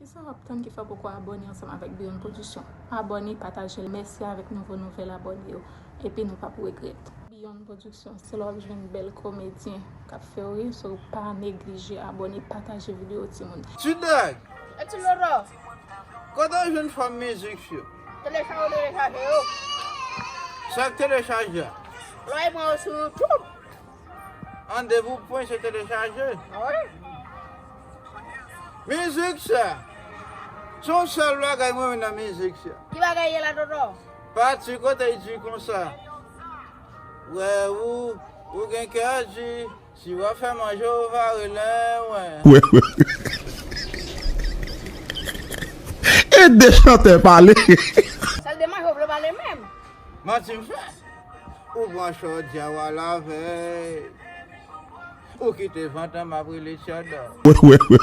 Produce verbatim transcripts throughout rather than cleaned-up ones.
Sa w ap tann ki fè w poko abòne ansanm avèk Beyond Production? Abòne, pataje l. Mèsi avèk nouvo nouvèl abòne yo. Epi nou p ap regrèt. Beyond Production, se la w ap jwenn bèl komedyen k ap fè w ri, so pa neglije abòne, pataje videyo timoun. Ti Dag! E ti Loro! Kote w jwenn fòm mizik yo? Telechaje, telechaje yo. Sa k telechaje a? Lò e mwen yo sou YouTube. Randevou pwen se telechaje. Wi. Mizik sa. Se yon sèl bagay mwen renmen nan mizik sa. Ki bagay ye la, Toto? Pati kote l di konsa. Wè ou, ou gen kè di, si w ap fè manje, ou va rele mwen. Wè, wè. E de chantè pale. Sèl de manje w vle pale menm. Manti m fè. Ou pran chòdya w al avè l. Ou kite vant an m ap rele tchòdò. Wè, wè, wè.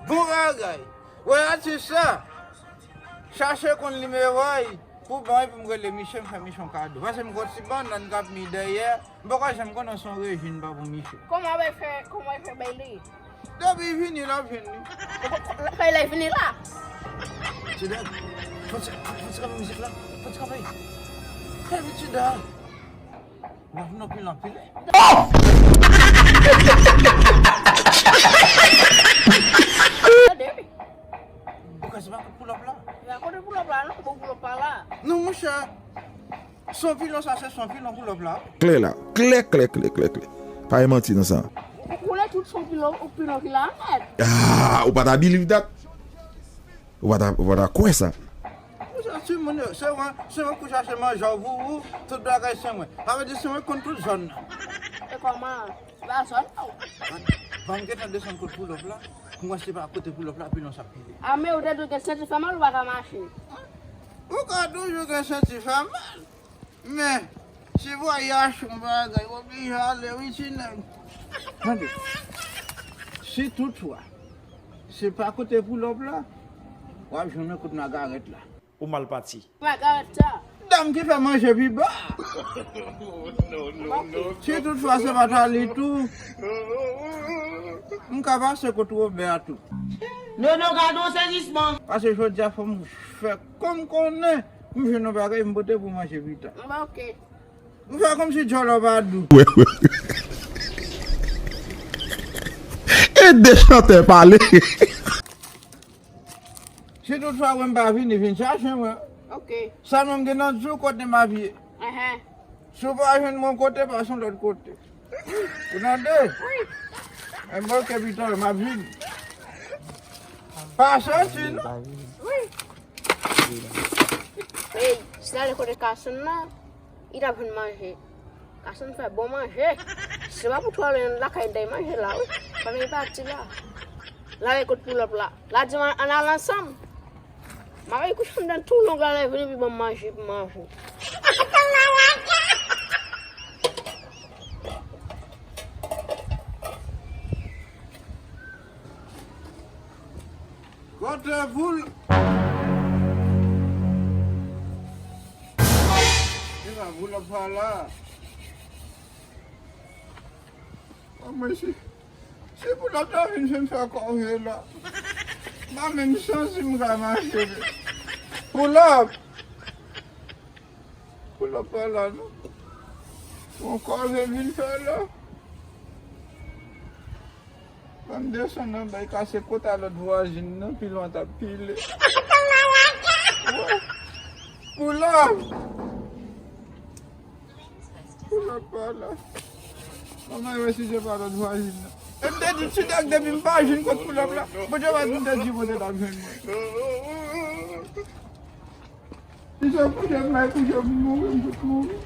Bon bagay. Wè atis sa. Chache konn nimewo l pou ban epi m rele misye, m fè misye yon kado. Paske m gon ti bannann k ap mi dèyè. M poko janm konnen se yon rejim pa pou misye. Kòman w ap fè, kòman w ap fè bay li? Depi l vini, l ap jwenn li. Fè lè vini la. Ti Dag, fò ti, fò ti kanpe mizik la. Fò ti kanpe. Kanpe, Ti Dag. W ap vin anpil, anpil. Ou ka se pa kout pulòp la? E a kote pulòp la, non? Bon, pulòp pa la. Non, monchè. Son pilon sa, se son pilon pulòp la. Klè la. Klè, klè, klè, klè, klè. Pa gen manti nan sa. Ou koule tout son pilon, ou pilon ki la nèt. Ah, ou pa ta believe that. Ou pa ta, ou pa ta kwè sa. Ou sa timoun yo, se mwen, se mwen pou chache manje pou ou, tout bagay se mwen. Sa vle di se mwen konn tout zòn nan. E kòman? Se pa zòn nan. Ban m gentan desann kot pulòp la, pou m wè si se pa kote pulòp la, pilon sa pile. A men ou te dwe gen senti fè mal ou pa ka mache. Ou ka toujou gen senti fè mal. Men, si vwayaj yon bagay, w oblije ale wi ti nèg. Tande, si toutfwa se pa kote pulòp la, w ap jwenn mwen kot magarèt la. Ou mal pati. Magarèt sa. Dam ki fè manje pi ba. Si toutfwa se pa ta li tou, m ka pase kot Wobè a tou. Nono, gade yon sezisman. Pase jodi a fò m fè kòm konnen. M jwenn yon bagay, m pote pou manje pita. Bon, ok. M fè kòmsi djòlò pa dou. Wè, wè. E de chantè pale. Si toutfwa wè m pa vini, vin chache mwen. Ok. Sèlman m gen nan di w kote m ap ye. Enhen. Si w pa jwenn mwen kote, pase yon lòt kote. Ou tande? Wi. Enben, ok, pita, m ap vini. Pa santi, non? Wi. Ey, si l ale kote Kason nan, li t ap jwenn manje. Kason fè bon manje. Se pa pou twò lwen lakay dèy manje la, wi. Pandan li pati la. L ale kot pulòp la. L a di m ann al ansanm. Mari kouche anndan tou long la, lè vini pi ban m manje pou manje. Kote poul? E pa pulòp pa la. Mwen si, si pulòp ta vin fè m fè kòve la, m pa menm santi m ka mache vre. Pulòp! Pulòp pa la non. Bon kòve vin fè la. Ban m desann nan bay kase kota lòt vwazin nan, pilon t ap pile. Pulòp! Pulòp pa la. Manman wè si se pa lòt vwazin nan. E m te di ti nèg depi m pa jwenn kot pulòp la, Bondye pa di m te di kote l ap jwenn mwen. Si se kouche m bay kouche m mouri, m fout mouri.